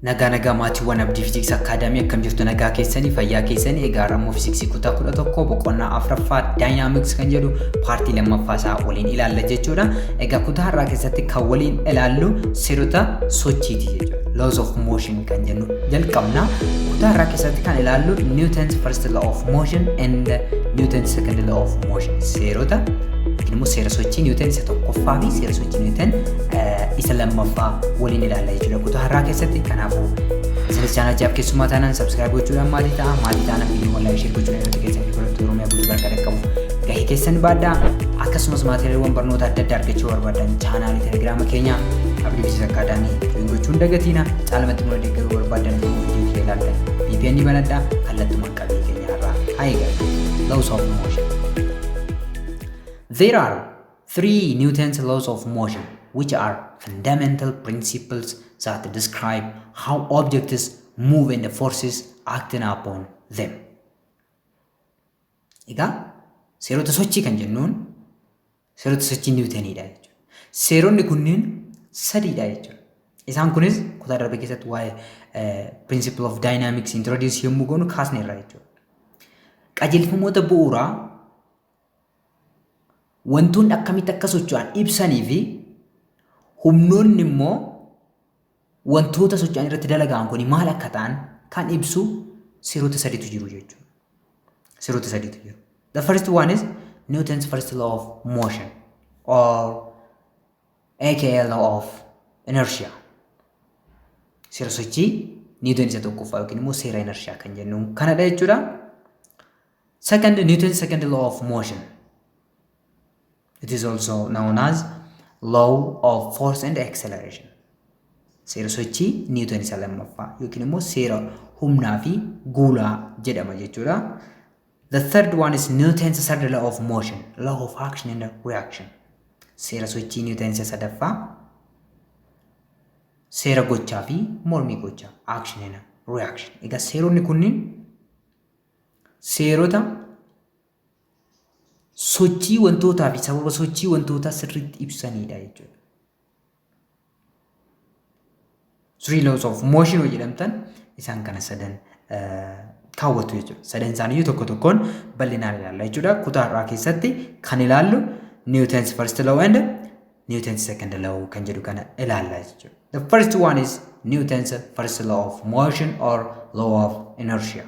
Nagaa nagaa maatiiwwan Abdii Fiiziksii Akkaadaamii akkam jirtu nagaa keessanii fayyaa keessanii egaa har'a immoo fiiziksii kutaa 11 boqonnaa afraffaa daayinaamiks kan jedhu paartii lammaffaa isaa waliin ilaalla jechuudha. Egaa kutaa har'aa keessatti kan waliin ilaallu seerota sochiiti jechuudha. Laws of motion kan jennu jalqabna. Kutaa har'aa keessatti kan ilaallu Newton's first law of motion and Newton's second law of motion seerota yookiin immoo seera sochii Newton isa tokkoffaa fi seera sochii Newton isa lammaffaa waliin ilaalla jechuudha kutaa har'aa keessatti. Kanaafuu isinis chaanalichaaf keessummaa taanaan subscribe gochuudhaan maatii ta'a. Maatii taanaan viidiyoo like share gochuudhaan irratti keessan fi barattoota Oromiyaa guutuu bakka dhaqqabu gahee keessan baadhaa. Akkasumas maatiriyaaliiwwan barnoota adda addaa argachuu barbaadan chaanaalii telegiraama keenya Abdii Fiiziks Akkaadaamii join gochuun dagatiina. Caalmatti immoo deeggaruu barbaadan immoo viidiyoo kiyya ilaaltan VPN banadhaa kallattumaan qabii keenya irraa haa eegallu. Laws of motion. There are three Newton's laws of motion which are fundamental principles that describe how objects move and the forces acting upon them. Egaa seerota sochii kan jennuun seerota sochii Niwutaniidha jechuudha. Seeronni kunneen sadiidha jechuudha. Isaan kunis kutaa darbe keessatti waa'ee principle of dynamics introduce yommuu goonu kaasneerra jechuudha. Qajeelfamoota bu'uuraa wantoonni akkamitti akka socho'an ibsanii fi humnoonni immoo wantoota socho'an irratti dalagaan kun maal akka ta'an kan ibsu seerota sadiitu jiru jechuudha. Seerota sadiitu jiru. The first one is Newton's first law of motion or aka law of inertia. Seera sochii Newton isa tokkoffaa yookiin immoo seera inertia kan jennuun kanadha jechuudha. Second, Newton's second law of motion. It is also known as law of force and acceleration. Seera sochii Newton isa lammaffaa yookiin immoo seera humnaa fi guulaa jedhama jechuudha. The third one is Newton's third law of motion, law of action and reaction. Seera sochii Newton isa sadaffaa seera gochaa fi mormii gochaa, action and reaction. Egaa seeronni kunniin seerota sochii wantootaa fi sababa sochii wantootaa sirriitti ibsanidha jechuudha. Three laws of motion yoo jedhamtan isaan kana sadan kaawwatu jechuudha. Sadan isaaniiyyuu tokko tokkoon bal'inaan ilaalla jechuudha. Kutaa har'aa keessatti kan ilaallu Newton's first law and Newton's second law kan jedhu kana ilaalla jechuudha. The first one is Newton's first law of motion or law of inertia.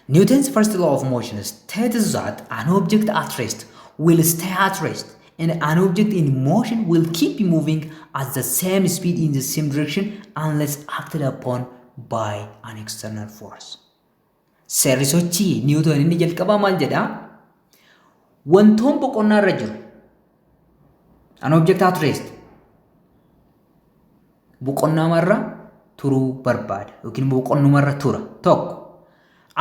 Newton's first law of motion states that an object at rest will stay at rest and an object in motion will keep moving at the same speed in the same direction unless acted upon by an external force. Seerri sochii Niwutoon inni jalqabaa maal jedhaa? Wantoon boqonnaa irra jiru an object at rest boqonnaamarra turuu barbaada yookiin boqonnumarra tura tokko.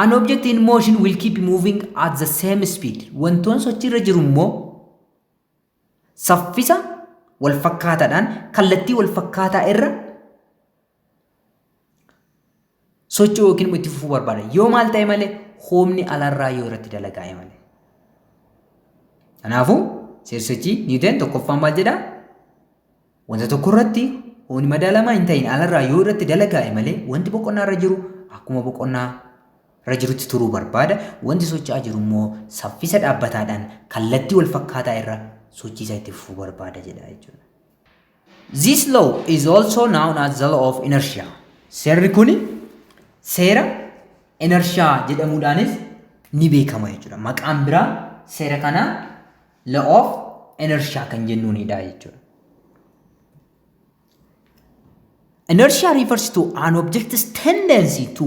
An object in motion will keep moving at the same speed. Wantoon sochiirra jiru immoo saffisa wal fakkaataadhaan kallattii wal fakkaataa irra socho'uu yookiin immoo itti fufuu barbaada. Yoo maal ta'e malee humni alarraa yoo irratti dalagaa'e malee. Kanaafuu seerri sochii Niwuteen tokkoffaan maal jedhaa? Wanta tokko irratti humni madaalamaa hin ta'in alarraa yoo irratti dalagaa'e malee wanti boqonnaa irra jiru akkuma boqonnaa irra jirutti turuu barbaada. Wanti socho'aa jiru immoo saffisa dhaabbataadhaan kallattii wal fakkaataa irra sochii isaa itti fufuu barbaada jedha jechuudha. This law is also known as the law of inertia. Seerri kun seera inertia jedhamuudhaanis ni beekama jechuudha. Maqaan biraa seera kanaa law of inertia kan jennuunidha jechuudha. Inertia refers to an object's tendency to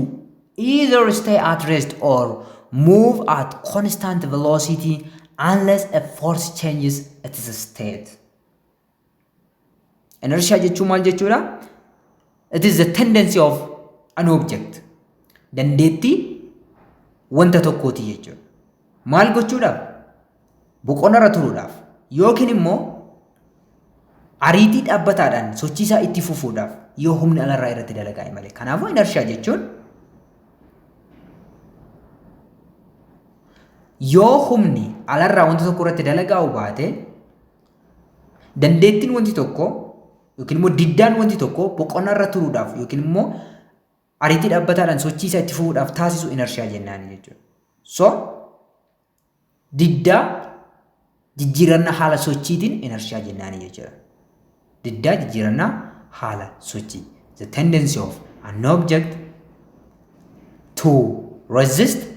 either stay at rest or move at constant velocity unless a force changes its state. Inertia jechuun maal jechuudha? It is the tendency of an object. Dandeettii wanta tokkooti jechuudha. Maal gochuudhaaf? Boqonnarra turuudhaaf yookiin immoo ariitii dhaabbataadhaan sochii isaa itti fufuudhaaf yoo humni alarraa irratti dalagaa'e malee. Kanaafuu inershiyaa jechuun yoo humni alarraa wanta tokko irratti dalagaa'u baate dandeettiin wanti tokko yookiin immoo diddaan wanti tokko boqonnaa irra turuudhaaf yookiin immoo ariitii dhaabbataadhaan sochii isaa itti fufuudhaaf taasisu inertia jennaan jechuudha. So diddaa jijjiirannaa haala sochiitiin inertia jennaani jechuudha. Diddaa jijjiirannaa haala sochii. The tendency of an object to resist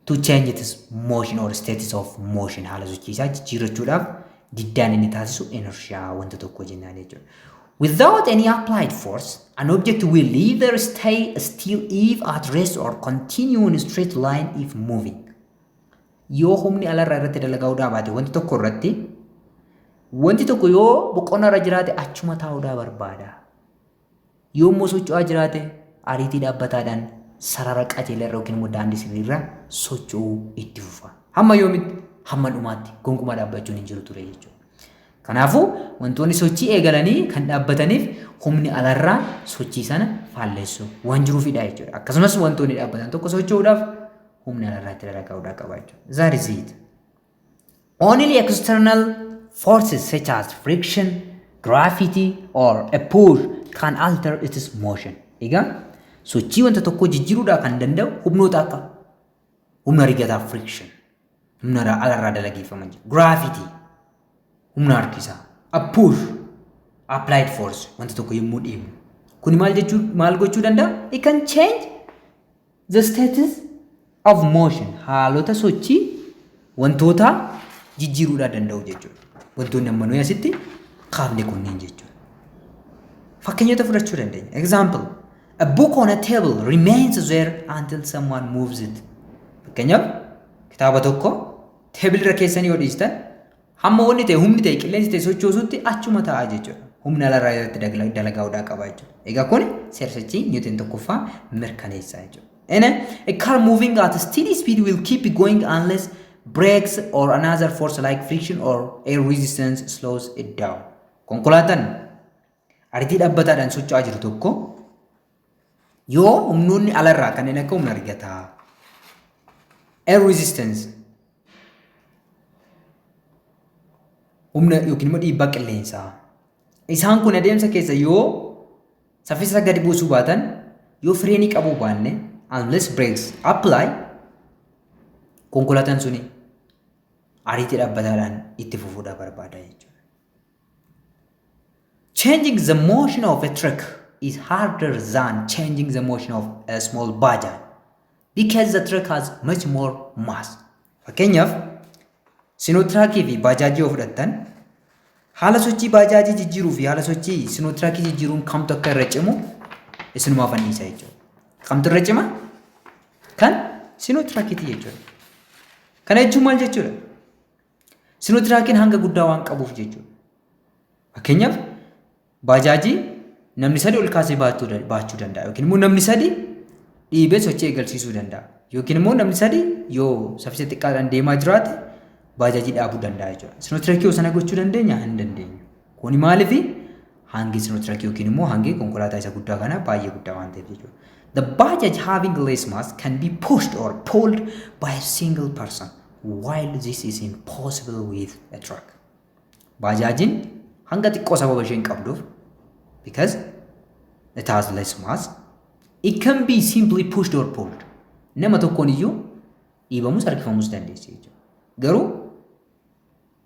to change its motion or status of motion, haala sochii isaa jijjiirrachuudhaaf diddaan inni taasisu inertia wanta tokko jennaan jechuudha. Without any applied force, an object will either stay still if at rest or continue in a straight line if moving. Yoo humni alarraa irratti dalagaa baate, wanti tokko irratti, wanti tokko yoo boqonnaa irra jiraate achuma taa'uudhaa barbaada. Yoo immoo socho'aa jiraate, ariitii dhaabbataadhaan sarara qajeelaa irra yookiin immoo daandii sirriirra socho'uu itti fufa. Hamma yoomitti? Hamma dhumaatti gonkumaa dhaabbachuun hin jiru ture jechuudha. Kanaafuu wantoonni sochii eegalanii kan dhaabbataniif humni alarraa sochii sana faalleessu waan jiruufidha jechuudha. Akkasumas wantoonni dhaabbatan tokko socho'uudhaaf humni alarraa itti dalagaa'uudhaa qaba jechuudha. That is it. Only external forces such as friction, gravity or a push can alter its motion. Egaa sochii wanta tokkoo jijjiiruudhaa kan danda'u humnoota akka humna rigataa, friction, humna alarraa dalageeffaman jiru. Gravity, humna harkisaa, a push, applied force, wanta tokko yommuu dhiibnu. Kuni maal jechuu, maal gochuu danda'a? It can change the status of motion, haalota sochii wantoota jijjiiruudhaa danda'u jechuudha. Wantoonni amma nuyi asitti kaafne kunneen jechuudha. Fakkeenyota fudhachuu dandeenya. Example, a book on a table remains there until someone moves it. Fakkeenyaaf, kitaaba tokko table irra keessanii yoo dhiistan, hamma wanni ta'e, humni ta'e, qilleensi ta'e sochoosutti achuma taa'a jechuudha. Humna alarraa irratti dalagaa'uudhaa qaba jechuudha. Egaa kun seera sochii Newton tokkoffaa mirkaneessa jechuudha. And a car moving at a steady speed will keep going unless brakes or another force like friction or air resistance slows it down. Konkolaataan ariitii dhaabbataadhaan socho'aa jiru tokko yoo humnoonni alarraa kanneen akka humna rigataa, air resistance, humna yookiin immoo dhiibbaa qilleensaa, isaan kun adeemsa keessa yoo saffisa gadi buusuu baatan, yoo fireenii qabuu baanne, unless brakes apply, konkolaataan suni ariitii dhaabbataadhaan itti fufuudhaa barbaada jechuudha. Changing the motion of a truck is harder than changing the motion of a small Bajaj because the truck has much more mass. Fakkeenyaaf, Sinotrukii fi baajaajii yoo fudhattan, haala sochii baajaajii jijjiiruu fi haala sochii Sinotrukii jijjiiruun kamtu akka irra cimu isinumaaf anniisa jechuudha. Kamtu irra cima? Kan Sinotrukiiti jechuudha. Kana jechuun maal jechuudha? Sinotrukiin hanga guddaa waan qabuuf jechuudha. Fakkeenyaaf, baajaajii namni sadi ol kaasee baachuu danda'a yookiin immoo namni sadi dhiibee sochii eegalsiisuu danda'a yookiin immoo namni sadi yoo saffisa xiqqaadhaan deemaa jiraate baajaajii dhaabuu danda'a jechuudha. Sinotrukii yoo sana gochuu dandeenya? Hin dandeenyu. Kuni maaliifi? Hangi Sinotrukii yookiin immoo hangi konkolaataa isa guddaa kana baay'ee guddaa waan ta'eef jechuudha. The Bajaj, having less mass, can be pushed or pulled by a single person, while this is impossible with a truck. Baajaajiin hanga xiqqoo sababa isheen qabduuf, because it has less mass, it can be simply pushed or pulled. Nama tokkoon iyyuu dhiibamus harkifamus dandeessi jechuudha. Garuu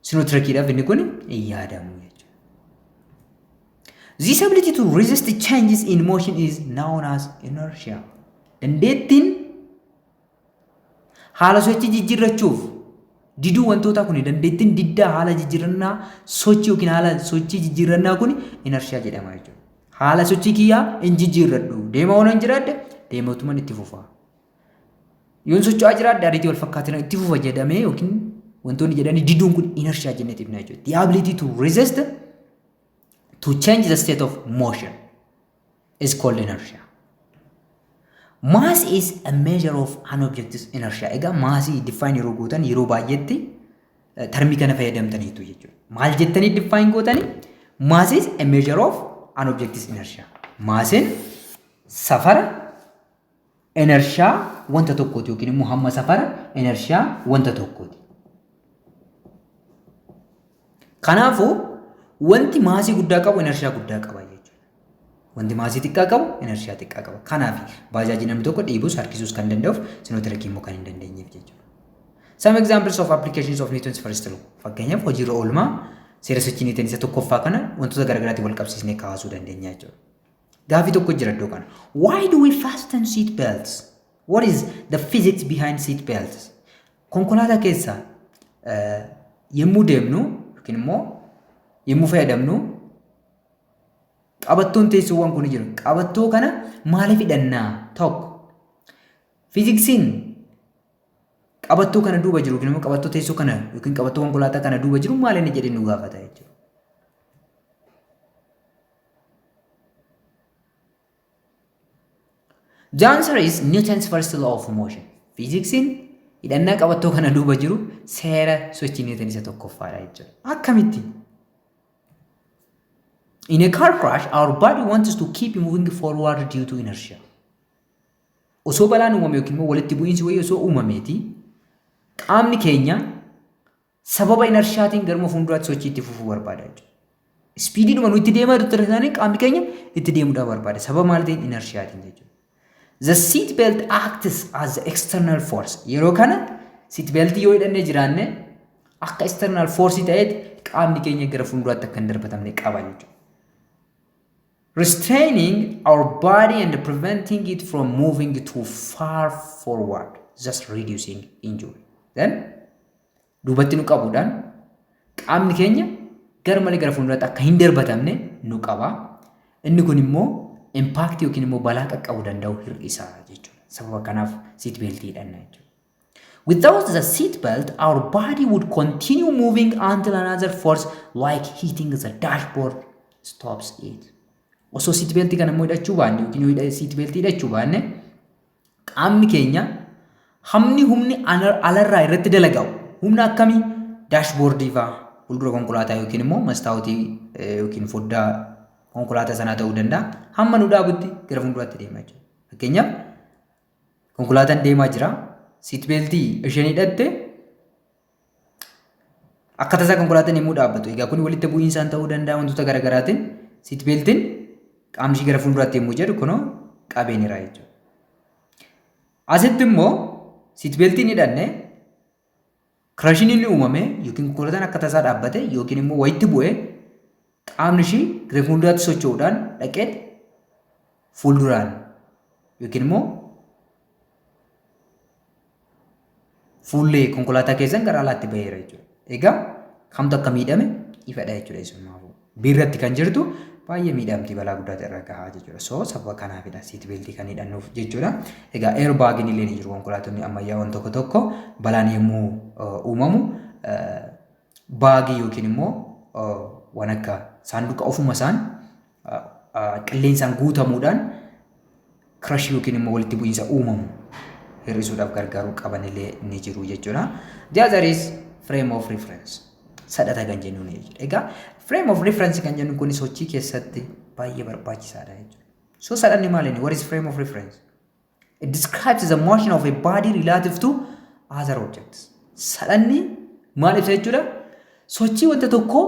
Sinotrukiidhaaf inni kun hin yaadamu jechuudha. This ability to resist changes in motion is known as inertia. Dandeettiin haala sochii jijjiirrachuuf diduu wantootaa kun, dandeettiin diddaa haala jijjiirannaa sochii yookiin haala sochii jijjiirannaa kun inertia jedhama jechuudha. Haala sochii kiyyaa hin jijjiirradhu. Deema waan jiraadhe deematuman itti fufa. Yoon socho'aa jiraadhe ariitii wal fakkaatina itti fufa jedhamee yookiin wantoonni jedhanii diduun kun inertia jennee ibsina jechuudha. The ability to resist to change the state of motion is called inertia. Mass is a measure of an object's inertia. Egaa maasii define yeroo gootan yeroo baay'eetti termii kana fayyadamtaniitu jechuudha. Maal jettanii define gootanii? Mass is a measure of an object's inertia. Maasiin safara inertia wanta tokkooti yookiin immoo hamma safara inertia wanta tokkooti. Kanaafuu Wanti maasii guddaa qabu inershiyaa guddaa qaba jechuudha. Wanti maasii xiqqaa qabu inershiyaa xiqqaa qaba. Kanaaf baajaajii namni tokko dhiibus harkisuus kan danda'uuf, sinootirakii immoo kan hin dandeenyeef jechuudha. Some examples of applications of Newton's first law. Fakkeenyaaf, hojiirra oolmaa seera sochii Newton isa tokkoffaa kana wantoota garaagaraatiin wal qabsiisnee kaasuu dandeenya jechuudha. Gaafii tokko jira iddoo kana. Why do we fasten seat belts? What is the physics behind seat belts? Konkolaataa keessa yommuu deemnu yookiin immoo yommuu fayyadamnu qabattoon teessoowwan kun jiru. Qabattoo kana maaliif hidhannaa? Tokko, fiiziksiin qabattoo kana duuba jiru yookiin immoo qabattoo teessoo kana yookiin qabattoo konkolaataa kana duuba jiru maal inni jedhee nu gaafata jechuudha. The answer is Newton's first law of motion. Fiiziksiin hidhannaa qabattoo kana duuba jiru seera sochii Newton isa tokkoffaadha jechuudha. Akkamitti? In a car crash, our body wants to keep moving forward due to inertia. Osoo balaan uumame yookiin immoo walitti bu'iinsi wayii osoo uumameeti, qaamni keenya sababa inershaatiin garuma fuulduraatti sochii itti fufuu barbaada jechuudha. Speediidhuma nu itti deemaa jirtu taanaan qaamni keenya itti deemuudhaaf barbaada. Sababa maaliitiin? Inershiyaatiin jechuudha. The seat belt acts as the external force. Yeroo kana seat belt yoo hidhannee jiraanne akka external force ta'etti qaamni keenya gara fuulduraatti akka hin darbatamne qaba jechuudha. Restraining our body and preventing it from moving too far forward, thus reducing injury. Then duubatti nu qabuudhaan qaamni keenya gara malee gara fuulduraatti akka hin darbatamne nu qaba. Inni kun immoo impact yookiin immoo balaa qaqqabuu danda'u hir'isa jechuudha. Sababa kanaaf seat belt hidhanna jechuudha. Without the seat belt, our body would continue moving until another force, like hitting the dashboard, stops it. Osoo seat belt kana immoo hidhachuu baanne yookiin yoo seat belt hidhachuu baanne, qaamni keenya hamni humni alarraa irratti dalagamu humna akkamii, dashboardii fa'aa, fuuldura konkolaataa yookiin immoo mastaawutii yookiin foddaa konkolaataa sanaa ta'uu danda'a. Hamma nu dhaabutti gara fuulduraatti deemaa jechuudha. Fakkeenyaaf, konkolaataan deemaa jira. Seat beltii isheen hidhatte akka tasaa konkolaataan yommuu dhaabbatu, egaa kun walitti bu'iinsaan ta'uu danda'a, wantoota garaagaraatiin, seat beltiin qaamni ishii gara fuulduraatti yommuu jedhu kunoo qabeenira jechuudha. Asitti immoo seat beltiin hidhanne, crashiin inni uumame yookiin konkolaataan akka tasaa dhaabbate yookiin immoo wayitti bu'e, qaamni ishii gara fuulduraatti socho'uudhaan dhaqee fuulduraan yookiin immoo fuullee konkolaataa keessan gara alaatti baheera jechuudha. Egaa kamtu akka miidhame ifadha jechuudha isumaafuu. Biirratti kan jirtu baay'ee miidhamti, balaa guddaatu irra gahaa jechuudha. So sababa kanaafidha seat beltii kan hidhannuuf jechuudha. Egaa airbagiin illee ni jiru. Konkolaattonni ammayyaawwan tokko tokko balaan yommuu uumamu bagii yookiin immoo waan akka saanduqa ofuma isaan qilleensaan guutamuudhaan crashii yookiin immoo walitti bu'iinsa uumamu hir'isuudhaaf gargaaruu qaban illee ni jiru jechuudha. The other is frame of reference. Sadhata kan jennuun jechuudha. Egaa frame of reference kan jennu kun sochii keessatti baay'ee barbaachisaadha jechuudha. So sadhanni maali inni? What is frame of reference? It describes the motion of a body relative to other objects. Sadhanni maal ibsa jechuudha? Sochii wanta tokkoo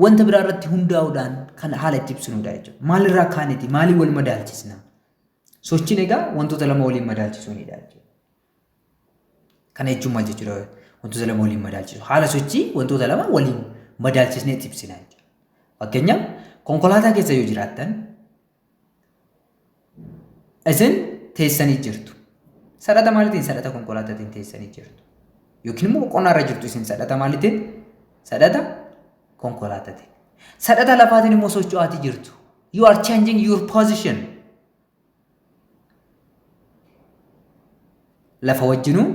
wanta biraa irratti hundaa'uudhaan kan haala itti ibsinudha jechuudha. Maalirraa kaaniti? Maalii wal madaalchisna? Sochiin egaa wantoota lama waliin madaalchisuunidha jechuudha. Kana jechuun maal jechuudha? Wantoota lama waliin madaalchisu. Haala sochii wantoota lama waliin madaalchisnee itti ibsina jechuudha. Fakkeenyaaf, konkolaataa keessa yoo jiraattan, isin teessanii jirtu. Sadhata maaliitiin? Sadhata konkolaataatiin teessanii jirtu. Yookiin immoo boqonnaa irra jirtu isin. Sadhata maaliitiin? Sadhata konkolaataatiin. Sadhata lafaatiin immoo socho'aatii jirtu. You are changing your position. Lafa wajjinuu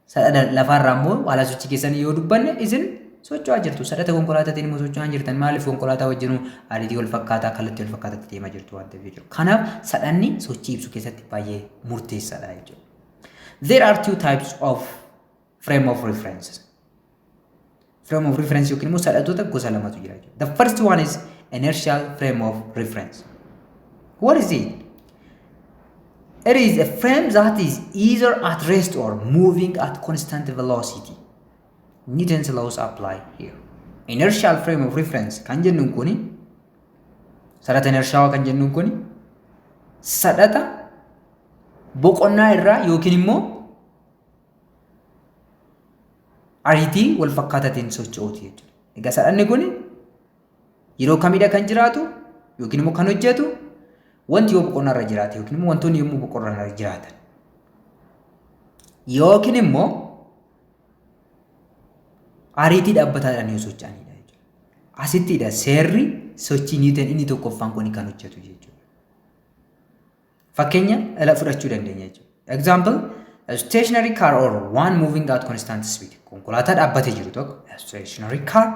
sadhata lafaarraa immoo haala sochii keessanii yoo dubbanne, isin socho'aa jirtu. Sadhata konkolaataatiin immoo socho'aa jirtan. Maaliif? Konkolaataa wajjinuu ariitii wal fakkaataa, kallattii wal fakkaataatti deemaa jirtu waan ta'eef jechuudha. Kanaaf sadhanni sochii ibsuu keessatti baay'ee murteessaadha jechuudha. There are two types of frame of references. Frame of reference yookiin immoo sadhatoota gosa lamatu jira jechuudha. The first one is inertial frame of reference. What is it? It is a frame that is either at rest or moving at constant velocity. Newton's laws apply here. Inertial frame of reference kan jennuun kuni, sadhata inershaawaa kan jennuun kuni, sadhata boqonnaa irraa yookiin immoo ariitii wal fakkaataatiin socho'uuti jechuudha. Egaa sadhanni kun yeroo kamidha kan jiraatu yookiin immoo kan hojjetu? Wanti yoo boqonnaa irra jiraate yookiin immoo wantoonni yommuu boqonnaa irra jiraatan yookiin immoo ariitii dhaabbataadhaan yoo socho'anidha jechuudha. Asittidha seerri sochii Niwuteen inni tokkoffaan kun kan hojjetu jechuudha. Fakkeenya ila fudhachuu dandeenya jechuudha. Example, a stationary car or one moving at constant speed. Konkolaataa dhaabbatee jiru tokko, a stationary car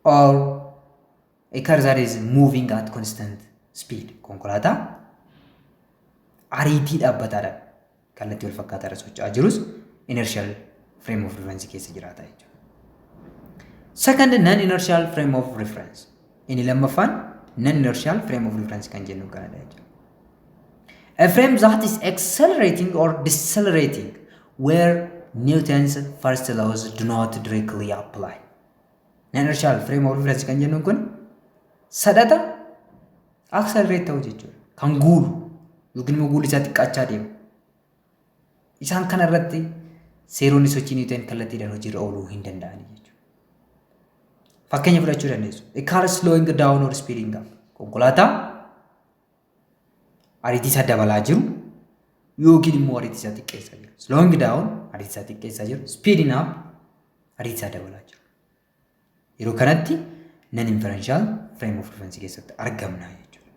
or a car that is moving at constant speed. Konkolaataa ariitii dhaabbataadhaan kallattii wal fakkaataa irra socho'aa jirus inertial frame of reference keessa jiraata jechuudha. Second, non-inertial frame of reference. Inni lammaffaan non-inertial frame of reference kan jennu kanadha jechuudha. A frame that is accelerating or decelerating where Newton's first laws do not directly apply. Non-inertial frame of reference kan jennu kun sadhata accelerate ta'u jechuudha. Kan guulu yookiin immoo guulli isaa xiqqaachaa deemu. Isaan kana irratti seeronni sochii Newton kallattiidhaan hojiirra ooluu hin danda'ani jechuudha. Fakkeenya fudhachuu dandeessu. A car slowing down or speeding up. Konkolaataa ariitii isaa dabalaa jiru yookiin immoo ariitii isaa xiqqeessaa jiru. Slowing down, ariitii isaa xiqqeessaa jiru. Speeding up, ariitii isaa dabalaa jiru. Yeroo kanatti non inertial frame of reference keessatti argamna jechuudha.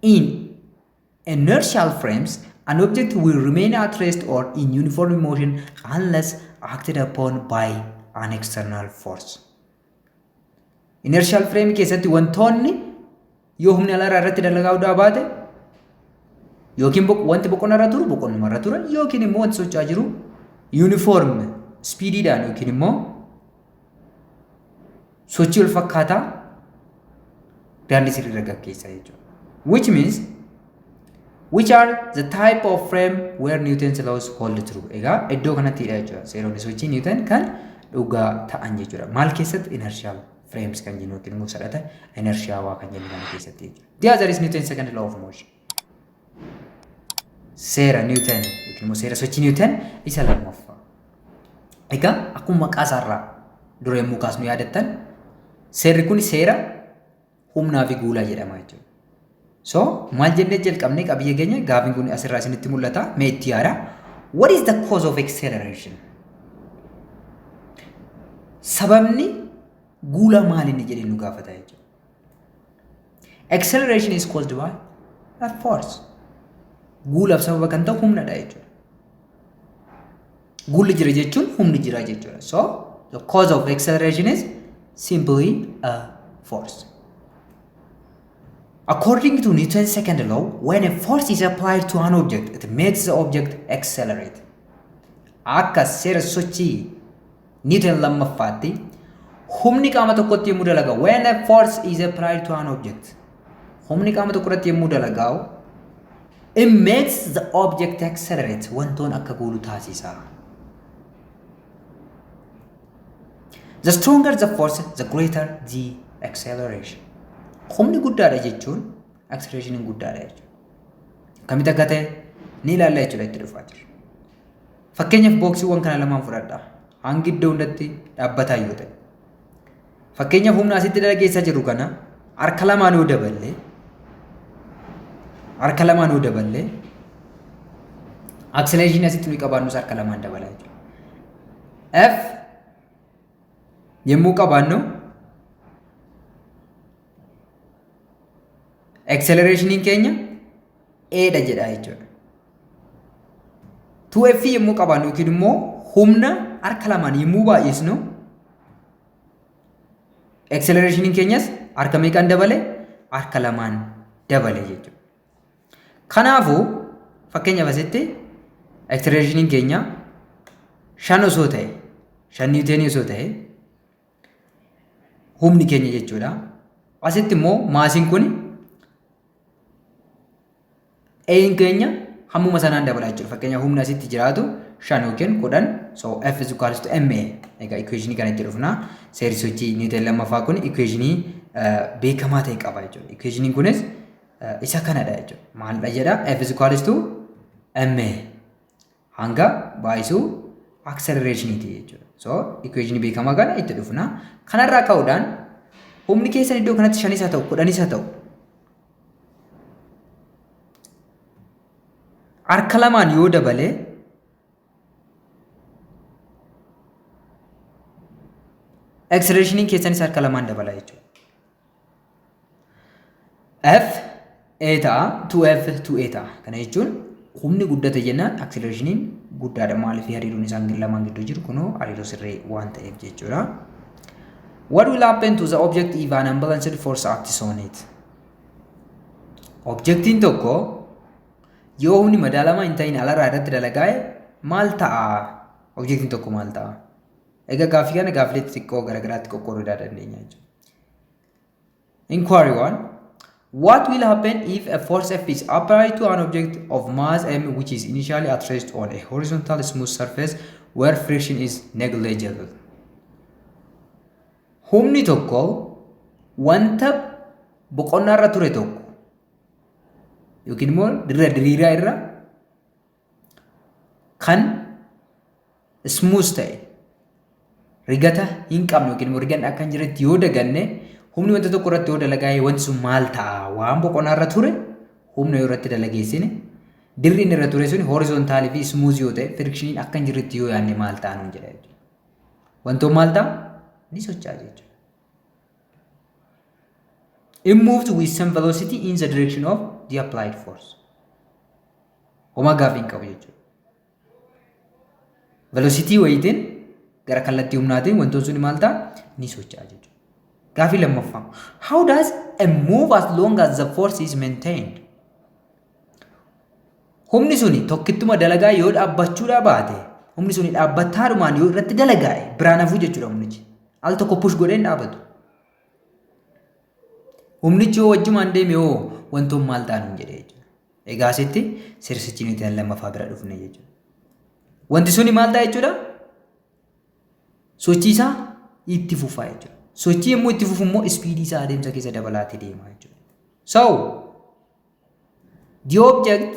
In inertial frames, an object will remain at rest or in uniform motion unless acted upon by an external force. Inertial frame keessatti wantoonni yoo humni alaarraa irratti dalagaa baate yookiin wanti boqonnaa irra turu boqonnuma irra tura, yookiin immoo wanti socho'aa jiru uniform speediidhaan yookiin immoo sochii wal fakkaataa daandii sirrii irra gaggeessa jechuudha. Which means, which are the type of frame where Newton's laws hold true? Egaa iddoo kanattidha jechuudha. Seeronni sochii Newton kan dhugaa ta'an jechuudha. Maal keessatti? Inertial frames kan jennu yookiin immoo sadhata inertiawaa kan jennu kana keessatti jechuudha. The other is Newton's second law of motion. Seera Newton yookiin immoo seera sochii Newton isa lammaffaa. Egaa akkuma maqaa isaarraa dura yommuu kaasnu yaadattan, seerri kun seera humnaa fi guulaa jedhama jechuudha. So maal jennee jalqabnee qabiyyee keenya? Gaafiin kun asirraa isinitti mul'ata. Mee itti yaada. What is the cause of acceleration? Sababni guulaa maal inni jedhee nu gaafata jechuudha. Acceleration is caused by a force. Guulaaf sababa kan ta'u humnadha jechuudha. Guulli jira jechuun humni jira jechuudha. So the cause of acceleration is simply a force. According to Newton's second law, when a force is applied to an object, it makes the object accelerate. Akka seera sochii Newton lammaffaatti, humni qaama tokkotti yommuu dalagaa, when a force is applied to an object, humni qaama tokko irratti yommuu dalagaa'u, it makes the object accelerate, wantoon akka guulu taasisa. The stronger the force, the greater the acceleration. Humni guddaadha jechuun accelerationin guddaadha jechuudha. Akkamitti akka ta'e ni ilaalla jechuudha, itti dhufaa jira. Fakkeenyaaf booksiiwwan kana lamaan fudhadha. Hangi iddoo hundatti dhaabbataa yoo ta'e. Fakkeenyaaf humna asitti dalageessaa jiru kana harka lamaan yoo daballee, acceleration asitti nuyi qabaannus harka lamaan dabala jechuudha. F yommuu qabaannu, accelerationin keenya A dha jedha jechuudha. 2F yommuu qabaannu yookiin immoo humna harka lamaan yommuu baay'isnu, accelerationin keenyas harka meeqaan dabale? Harka lamaan dabale jechuudha. Kanaafuu fakkeenyaaf asitti accelerationin keenya 5 osoo ta'e, 5 niwuteenii osoo ta'e humni keenya jechuudha. Asitti immoo maasiin kun A'n keenya hammuma sanaan dabala jechuudha. Fakkeenyaaf humni asitti jiraatu 5 yookiin 10. So F is equals to ma. Egaa equationii kana itti dhufna. Seerri sochii Newton lammaffaa kun equationii beekamaa ta'e qaba jechuudha. Equationiin kunis isa kanadha jechuudha. Maalidha jedha? F is equals to ma hanga baay'isuu accelerationiti jechuudha. So equationii beekamaa kana itti dhufna. Kanarraa ka'uudhaan humni keessan iddoo kanatti 5s haa ta'u, 10s haa ta'u, harka lamaan yoo dabale accelerationin keessanis harka lamaan dabala jechuudha. F A ta'a, 2F 2A ta'a. Kana jechuun humni guddate jennaan accelerationin guddaadha. Maaliif? Hariiroon isaan lamaan gidduu jiru kunoo hariiroo sirrii waan ta'eef jechuudha. What will happen to the object if an unbalanced force acts on it? Objectiin tokko yoo humni madaalamaa hin ta'in alarraa irratti dalagaa'e maal ta'a? Objectiin tokko maal ta'a? Egaa gaaffii kana gaaffilee xixiqqoo garaagaraatti qoqqooduu dandeenya jechuudha. Inquiry 1. What will happen if a force F is applied to an object of mass m which is initially at rest on a horizontal smooth surface where friction is negligible? Humni tokko wanta boqonnaa irra ture tokko yookiin immoo dirra diriiraa irra kan smooth ta'e, rigata hin qabne yookiin immoo riganni akka hin jirretti yoo daganne, humni wanta tokko irratti yoo dalagaa'e wanti sun maal ta'a? Waan boqonnaa irra ture humna yoo irratti dalageessine, dirri inni irra ture sun horizontaalii fi smooth yoo ta'e, frictioniin akka hin jirretti yoo yaadne maal ta'a nuun jedha jechuudha. Wantoon maal ta'a? Ni socho'a jechuudha. It moved with some velocity in the direction of the applied force. Homaa gaaffii hin qabu jechuudha. Velocity wayitiin gara kallattii humnaatiin wantoon sun maal ta'a? Ni socho'a jechuudha. Gaaffii lammaffaa. How does a move as long as the force is maintained? Humni suni tokkittuma dalagaa yoo dhaabbachuudhaa baate, humni suni dhaabbataadhumaan yoo irratti dalagaa'e biraan hafuu jechuudha humnichi. Al tokko push godhee hin dhaabatu. Humnichi yoo wajjumaan deeme hoo wantoon maal ta'a nuun jedhee jechuudha. Egaa asitti sirsichi nuti lammaffaa bira dhufne jechuudha. Wanti suni maal ta'a jechuudha? Sochii isaa itti fufaa jechuudha. Sochii yommuu itti fufu immoo speedii isaa adeemsa keessa dabalaatee deema jechuudha. So, the object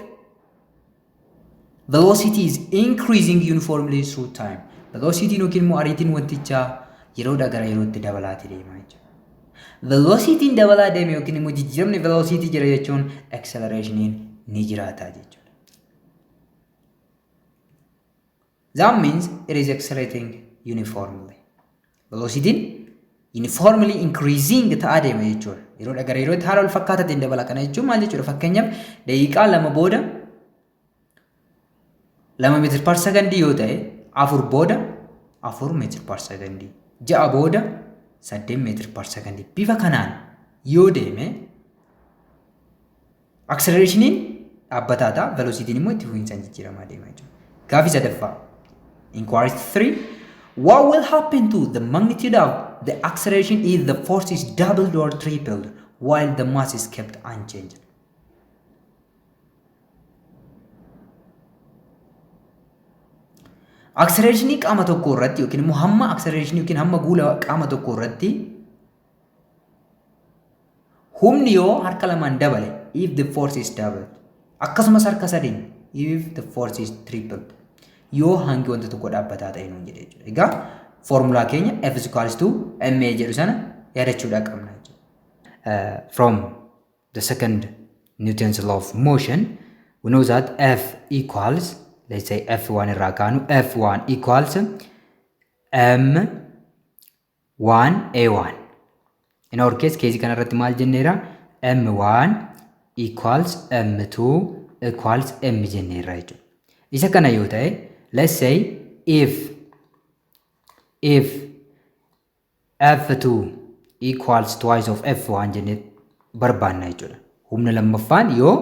velocity is increasing uniformly through time. Velocity yookiin immoo ariitiin wantichaa yeroodhaa gara yerootti dabalaatee deema jechuudha. Velocitiin dabalaa deeme yookiin immoo jijjiiramni velocity jira jechuun accelerationiin ni jiraata jechuudha. That means it is accelerating uniformly. Velocitiin uniformly increasing ta'aa deema jechuudha. Yeroodhaa gara yerootti haala wal fakkaataatiin dabala. Kana jechuun maal jechuudha? Fakkeenyaaf, daqiiqaa 2 booda 2 meter per secondii yoo ta'e, 4 booda 4 meter per secondii, 6 booda 8 meter per secondii, bifa kanaan yoo deeme accelerationiin dhaabbataa ta'a, velocitiin immoo itti fufiinsaan jijjiiramaa deema jechuudha. Gaaffii sadaffaa. Inquiry 3. What will happen to the magnitude of the acceleration if the force is doubled or tripled while the mass is kept unchanged? Accelerationii qaama tokko irratti yookiin immoo hamma acceleration yookiin hamma guula qaama tokko irratti humni yoo harka lamaan dabale, if the force is doubled, akkasumas harka sadiin, if the force is tripled, yoo hangi wanta tokko dhaabbataa ta'e nuun jedhe jechuudha. Egaa foormulaa keenya F is equals to ma jedhu sana yaadachuudhaa qabna jechuudha. From the second Newton's law of motion, we know that F equals, let's say F1 irraa kaanu, F1 equals M1 A1. In our case, caseii kana irratti maal jenneera? M1 equals M2 equals M jenneerra jechuudha. Isa kana yoo ta'e, let's say if F2 equals twice of F1 jennee barbaanna jechuudha. Humna lammaffaan yoo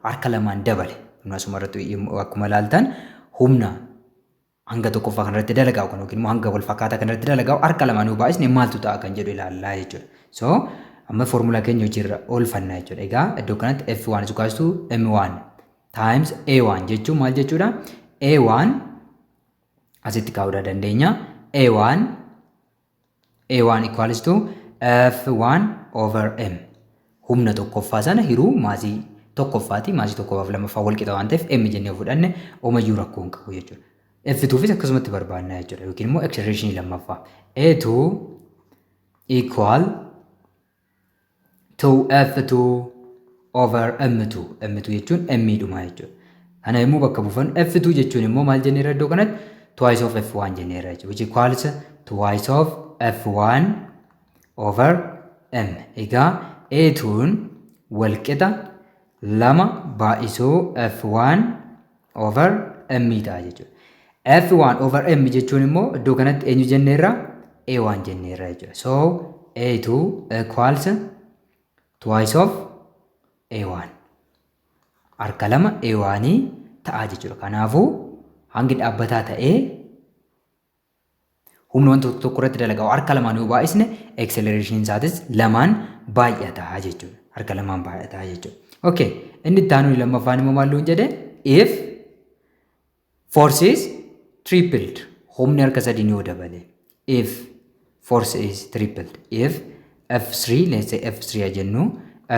harka lamaan dabale, humna asuma irratti akkuma ilaaltan humna hanga tokkoffaa kanarratti dalagaa kan yookiin immoo hanga wal fakkaataa kanarratti dalagaa harka lamaan yoo baay'isne maaltu ta'a kan jedhu ilaallaa jechuudha. So amma foormulaa keenya hojiirra oolfanna jechuudha. Egaa iddoo kanatti F1 is equals to M1 times A1 jechuun maal jechuudha? A1 Asitti kaa'uu dandeenya. A1 equals to F1 over M. Humna tokkoffaa sana hiruu maasii tokkoffaati. Maasii tokkoffaaf lammaffaa wal qixa waan ta'eef, M jennee fudhanne omayyuu rakkoo hin qabu jechuudha. F2fis akkasumatti barbaadna jechuudha. Yookiin immoo acceleration lammaffaa. A2 equal to F2 over M2. M2 jechuun M dhuma jechuudha. Kana yommuu bakka buufannu, F2 jechuun immoo maal jenneerra? Iddoo kanatti twice of F1 jenneerra jechuudha. Which equals twice of F1 over M. Egaa A2n wal qixa lama baay'isuu F1 over M ta'a jechuudha. F1 over M jechuun immoo iddoo kanatti eenyu jenneerra? A1 jenneerra jechuudha. So A2 equals twice of A1. Harka lama A1 ta'a jechuudha. Kanaafuu hangi dhaabbataa ta'ee humna wanta tokko irratti dalagaa harka lamaan yoo baay'isne, acceleration isaatis lamaan baay'ata jechuudha. Harka lamaan baay'ata jechuudha. Okay, inni itti aanu lammaffaan immoo maal nuun jedhe? If force is tripled, humni harka sadiin yoo dabale, if force is tripled, if F3, let's say F3 haa jennu,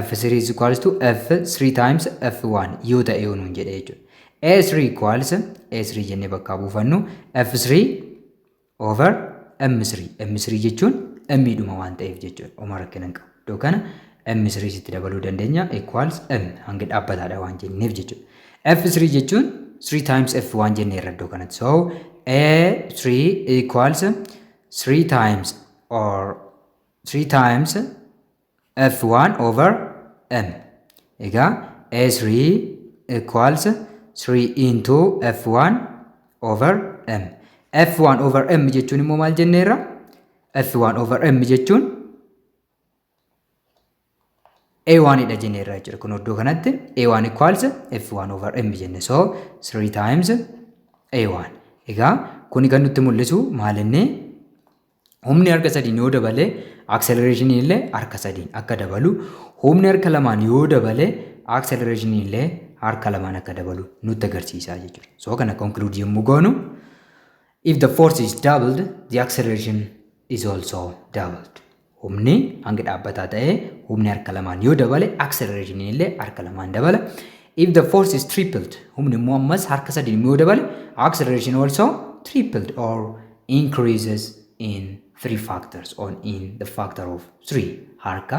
F3 is equals to F3 times F1 yoo ta'e yoo nuun jedhe jechuudha. A3 equals, A3 jennee bakka buufannu, F3 over M3. M3 jechuun M dhuma waan ta'eef jechuudha. Oma rakkina hin qabu. Iddoo kana M3 sitti dabaluu dandeenya, equals M, hanga dhaabbataadha waan jenneef jechuudha. F3 jechuun 3 times F1 jenneerra iddoo kanatti. So A3 equals 3 times or 3 times F1 over M. Egaa A3 equals 3 into F1 over M. F1 over M jechuun immoo maal jenneerra? F1 over M jechuun A1 dha jenneerra jechuudha. Kun iddoo kanatti A1 equals F1 over M jenne. So 3 times A1. Egaa kuni kan nutti mul'isu maal inni? Humni harka sadiin yoo dabale, acceleration illee harka sadiin akka dabalu, humni harka lamaan yoo dabale, acceleration illee harka lamaan akka dabalu nutti agarsiisa jechuudha. So kana conclude yommuu goonu, if the force is doubled, the acceleration is also doubled. Humni hanga dhaabbataa ta'ee humni harka lamaan yoo dabale, acceleration illee harka lamaan dabala. If the force is tripled, humni immoo ammas harka sadiin yoo dabale, acceleration also tripled or increases in three factors or in the factor of three, harka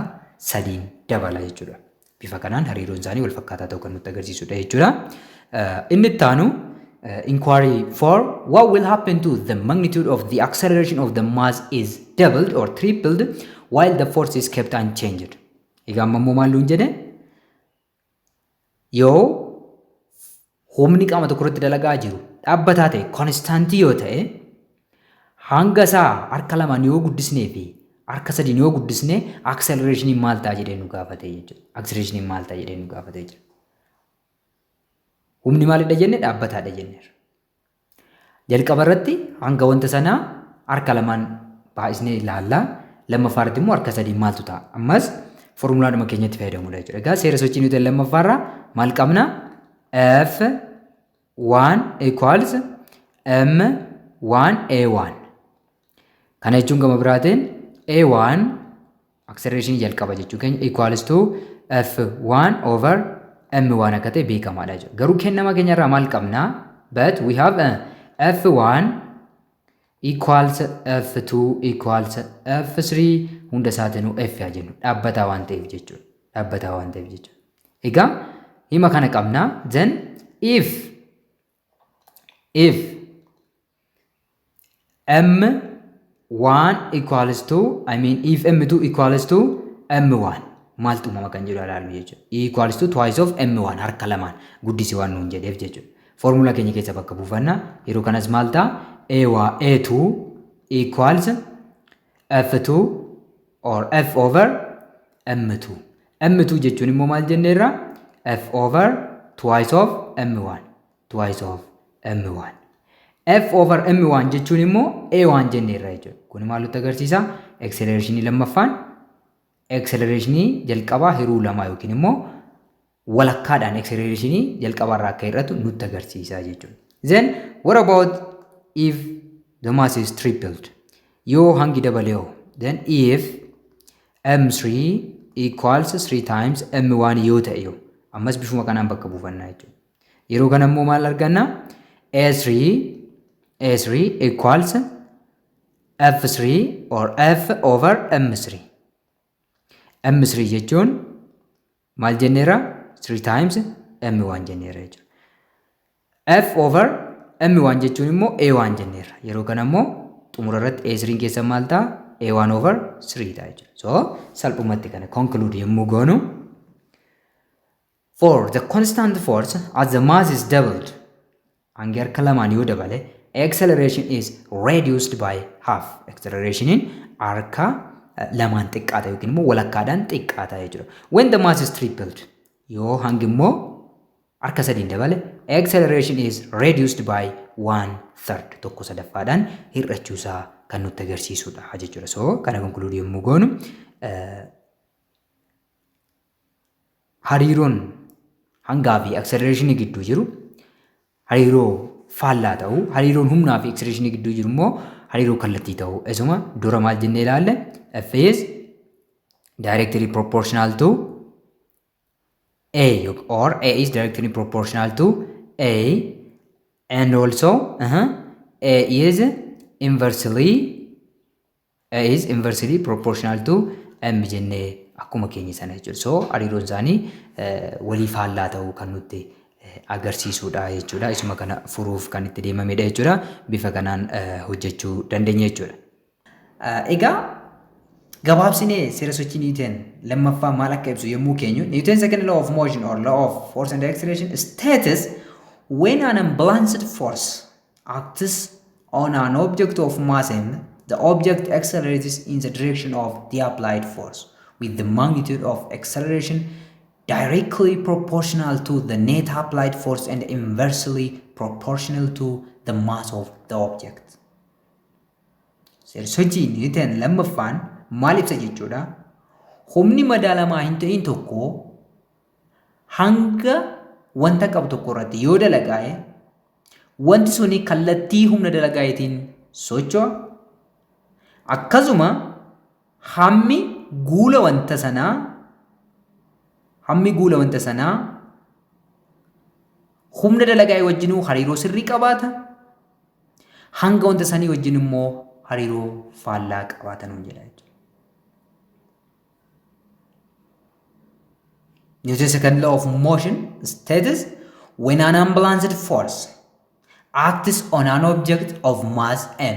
sadiin dabala jechuudha. Bifa kanaan hariiroon isaanii wal fakkaataa ta'uu kan nutti agarsiisudha jechuudha. Inni itti aanu inquiry for what will happen to the magnitude of the acceleration of the mass is doubled or tripled while the force is kept unchanged. Egaa amma immoo maal nuun jedhe? Yoo humni qaama tokko irratti dalagaa jiru dhaabbataa ta'e, constantii yoo ta'e, hanga isaa harka lamaan yoo guddisnee fi harka sadiin yoo guddisne, acceleration maal ta'a jedhee nu gaafate jechuudha. Acceleration maal ta'a jedhee nu gaafate jechuudha. Humni maalidha jenne? Dhaabbataadha jenneerra. Jalqaba irratti hanga wanta sanaa harka lamaan baay'isnee ilaallaa. Lammaffaa irratti immoo harka sadiin maaltu ta'a? Ammas foormulaadhuma keenyatti fayyadamuudha jechuudha. Egaa seera sochii Newton lammaffaarraa maal qabna? F 1 equals M 1 A1. Kana jechuun gama biraatiin A1, acceleration jalqaba jechuu keenya, equals to F1 over M1 akka ta'e beekamaadha jechuudha. Garuu kennama keenyarraa maal qabna? But we have F1 equals F2 equals F3, hunda isaatinuu F haa jennu, dhaabbataa waan ta'eef jechuudha. Dhaabbataa waan ta'eef jechuudha. Egaa hima kana qabna. Then if M1 equals to, I mean, if M2 equals to M1, maaltu uumama kan jedhu ilaallu jechuudha. Equals to twice of M1, harka lamaan guddisi waan nuun jedheef jechuudha. Foormulaa keenya keessa bakka buufanna. Yeroo kanas maal ta'a? A2 equals F2 or F over M2. M2 jechuun immoo maal jenneerra? F over twice of M1. Twice of M1. F over M1 jechuun immoo A1 jenneerra jechuudha. Kun maal nutti agarsiisa? Acceleration lammaffaan acceleration jalqabaa hiruu lama yookiin immoo walakkaadhaan acceleration jalqabaarraa akka hir'atu nutti agarsiisa jechuudha. Then what about if the mass is tripled. Yoo hangi dabale hoo? Then if m3 equals 3 times m1 yoo ta'e yoo ammas bifuma kanaan bakka buufannaa jechuudha. Yeroo kana immoo maal arganna? A3 equals F3 or F over M3. M3 jechuun maal jenneera? 3 times M1 jenneera jechuudha. F over M1 jechuun immoo A1 jenneera. Yeroo kana immoo xumura irratti A3 keessa maal ta'a? A1 over 3 ta'a jechuudha. So salphumatti kana conclude yommuu goonu, for the constant force, as the mass is doubled, hangi harka lamaan yoo dabale, acceleration is reduced by half. Accelerationin harka lamaan xiqqaata yookiin immoo walakkaadhaan xiqqaata jechuudha. When the mass is tripled, yoo hangi immoo harka sadiin dabale, acceleration is reduced by one third, tokko sadaffaadhaan hir'achuusaa kan nutti agarsiisudha jechuudha. So kana conclude yommuu goonu, hariiroon hangaa fi acceleration gidduu jiru hariiroo faallaa ta'uu, hariiroon humnaa fi acceleration gidduu jiru immoo hariiroo kallattii ta'uu. Isuma dura maal jennee ilaalle? F is directly proportional to A or A is directly proportional to A and also A is inversely proportional to M jennee akkuma keenya sana jechuudha. So hariiroon isaanii walii faallaa ta'uu kan nutti agarsiisudha jechuudha. Isuma kana furuuf kan itti deemamedha jechuudha. Bifa kanaan hojjechuu dandeenya jechuudha. Egaa gabaabsinee seera sochii Newton lammaffaa maal akka ibsu yommuu keenyu, Newton second law of motion or law of force and acceleration states when an unbalanced force acts on an object of mass m, the object accelerates in the direction of the applied force with the magnitude of acceleration directly proportional to the net applied force and inversely proportional to the mass of the object. Seerri sochii Newton lammaffaan maal ibsa jechuudha? Humni madaalamaa hin ta'in tokko hanga wanta qabu tokko irratti yoo dalagaa'e, wanti suni kallattii humna dalagaa'eetiin socho'a. Akkasuma hammi guula wanta sanaa humna dalagaa'e wajjinuu hariiroo sirrii qabaata. Hanga wanta sanii wajjin immoo hariiroo faallaa qabaata nuun jedha jechuudha. Newton's second law of motion states when an unbalanced force acts on an object of mass m,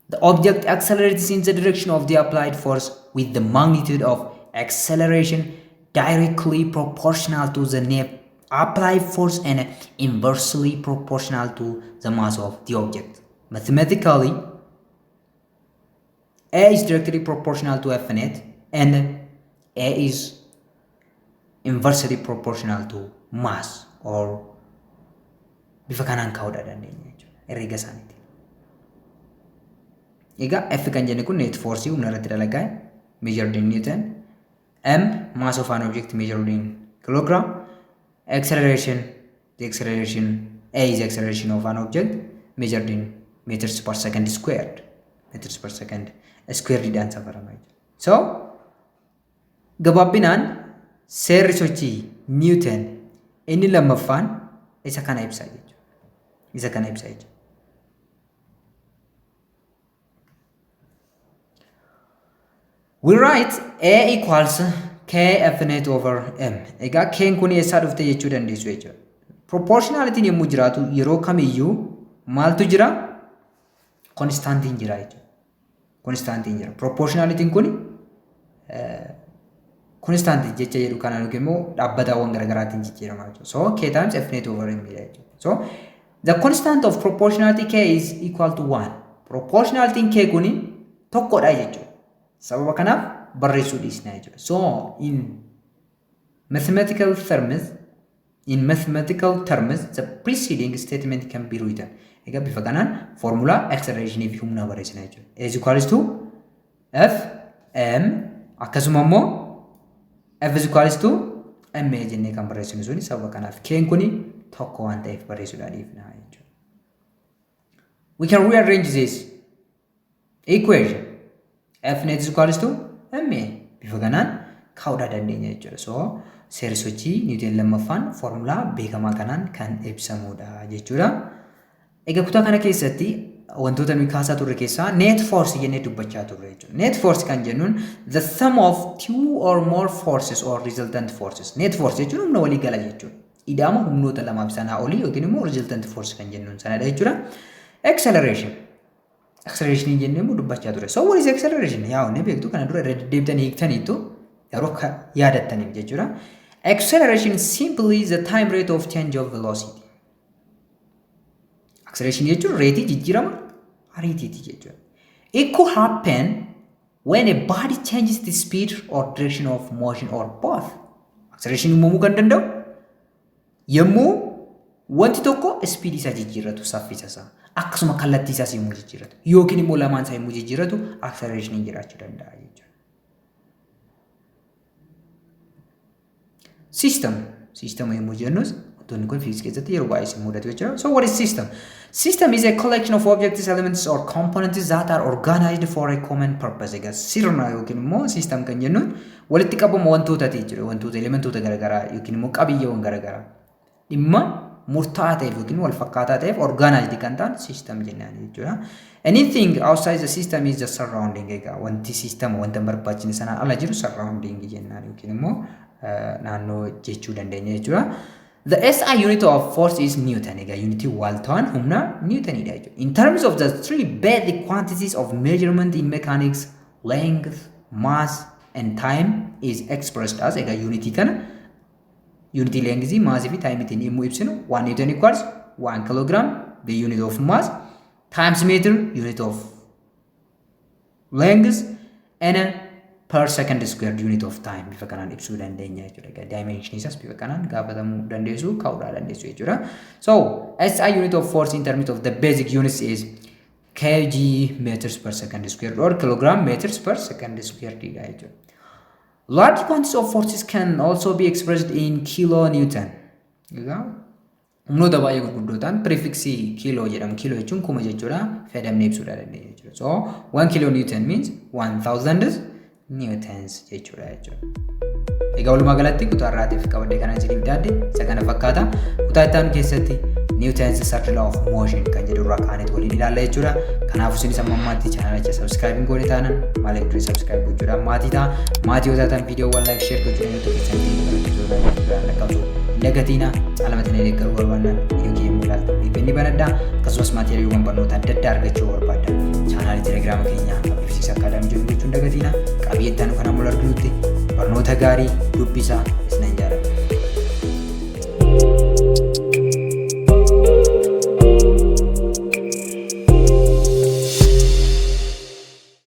the object accelerates in the direction of the applied force with the magnitude of acceleration directly proportional to the net applied force and inversely proportional to the mass of the object. Mathematically, A is directly proportional to F net and A is inversely proportional to mass or bifa kanaan kaa'uudha dandeenya jechuudha herreega isaaniitiin. Egaa F kan jenne kun net force, humna irratti dalagaa, measured in Newton, M, mass of an object measured in kilogram, acceleration, the acceleration A is acceleration of an object measured in meters per second squared, meters per second squared dhaan safarama jechuudha. So gabaabinaan seerri sochii Newton inni lammaffaan isa kana ibsa jechuudha. Isa kana ibsa jechuudha. We write A equals K F net over M. Egaa K'n kun eessaa dhufte jechuu dandeessu jechuudha. Proportionalitiin yommuu jiraatu yeroo kamiyyuu maaltu jira? Konstaantiin jira jechuudha. Konstaantiin jira. Proportionalitiin kun konstaantii jecha jedhu kanaan yookiin immoo dhaabbataawwan garaagaraatiin jijjiirama jechuudha. So K times F net over M dha jechuudha. So the constant of proportionality K is equal to 1. Proportionalitiin K kuni tokkodha jechuudha. Sababa kanaaf barreessuu dhiisna jechuudha. So in mathematical terms the preceding statement can be written. Egaa bifa kanaan formulaa acceleration fi humnaa barreessina jechuudha. A is equals to F M, akkasuma immoo F is equals to M A jennee kan barreessinu suni sababa kanaaf K'n kuni tokko waan ta'eef barreessuudhaa dhiifna jechuudha. We can rearrange this equation. F net is equals to ma. Bifa kanaan kaa'uudhaa dandeenya jechuudha. So seerri sochii Niwuteen lammaffaan foormulaa beekamaa kanaan kan ibsamudha jechuudha. Egaa kutaa kana keessatti wantoota nuyi kaasaa turre keessaa net force jennee dubbachaa turre jechuudha. Net force kan jennuun the sum of two or more forces or resultant forces. Net force jechuun humna walii gala jechuudha. Ida'ama humnoota lamaaf sanaa olii yookiin immoo resultant force kan jennuun sanadha jechuudha. Acceleration. Acceleration jennee immoo dubbachaa ture. So what is acceleration? Yaa inni beektu, kana dura irra deddeebitanii hiiktaniitu, yeroo akka yaadattaniif jechuudha. Acceleration simply the time rate of change of velocity. Acceleration jechuun reetii jijjiirama ariitiiti jechuudha. It could happen when a body changes the speed or direction of motion or both. Acceleration uumamuu kan danda'u yommuu wanti tokko speed isaa jijjiirratu, saffisa isaa, akkasuma kallattii isaas yommuu jijjiirratu, yookiin immoo lamaan isaa yommuu jijjiirratu acceleration jiraachuu danda'a jechuudha. System. System yommuu jennus wantoonni kun fiiziksii keessatti yeroo baay'ee isin mudatu jechuudha. So what is system? System is a collection of objects, elements or components that are organized for a common purpose. Egaa sirna yookiin immoo system kan jennuun walitti qabama wantootaati jechuudha. Wantoota, elementoota garaagaraa yookiin immoo qabiyyeewwan garaagaraa dhimma murtaa'aa ta'eef yookiin wal fakkaataa ta'eef organized kan ta'an system jennaan jechuudha. Anything outside the system is the surrounding. Egaa wanti system wanta hin barbaachisne sanaan ala jiru surrounding jennaan yookiin immoo naannoo jechuu dandeenya jechuudha. The SI unit of force is Newton. Egaa unitii waaltawaan humna Newtonidha jechuudha. In terms of the three basic quantities of measurement in mechanics, length, mass and time is expressed as, egaa unitii kana unitii lengthii, maasii fi timeitiin yommuu ibsinu, 1 Newton equals 1 kilogram, the unit of mass, times meter, unit of length, and per second squared, unit of time, bifa kanaan ibsuu dandeenya jechuudha. Egaa dimension isaas bifa kanaan gaafatamuu dandeessu, kaa'uudhaa dandeessu jechuudha. So SI unit of force in terms of the basic units is kg meters per second squared or kilogram meters per second squared dha jechuudha. Large quantities of forces can also be expressed in kilonewton. Egaa humnoota baay'ee gurguddoo ta'an prefixii kilo jedhamu, kilo jechuun kuma jechuudha, fayyadamnee ibsuudha dandeenya jechuudha. So 1 kilo newton means 1000 newtons jechuudha. Egaa walumaa galatti kutaa irraatiif qabadhee kana isiniif daadde isa kana fakkaata. Kutaa itti aanu keessatti Newton's third law of motion kan jedhu irraa kaaneet waliin ilaalla jechuudha. Kanaafuu isinis amma ammaatti chaanalicha subscribe hin goone taanan maaliif durii subscribe gochuudhaan maatii ta'a. Maatii yoo taatan viidiyoowwan like, share gochuudhaan yoo keessan barattoota dhaqqabsu hin dagatiina. Caalmaatti na deeggaruu barbaannan viidiyoo kiyya yommuu ilaaltan VPN banadhaa. Akkasumas maatiriyaaliiwwan barnoota adda addaa argachuu barbaaddan chaanaalii Telegiraama keenya Abibsiisa Academy jedhu gochuun dagatiina. Qabiyyee itti aanu kan ammoo arginutti barnoota gaarii dubbisaa.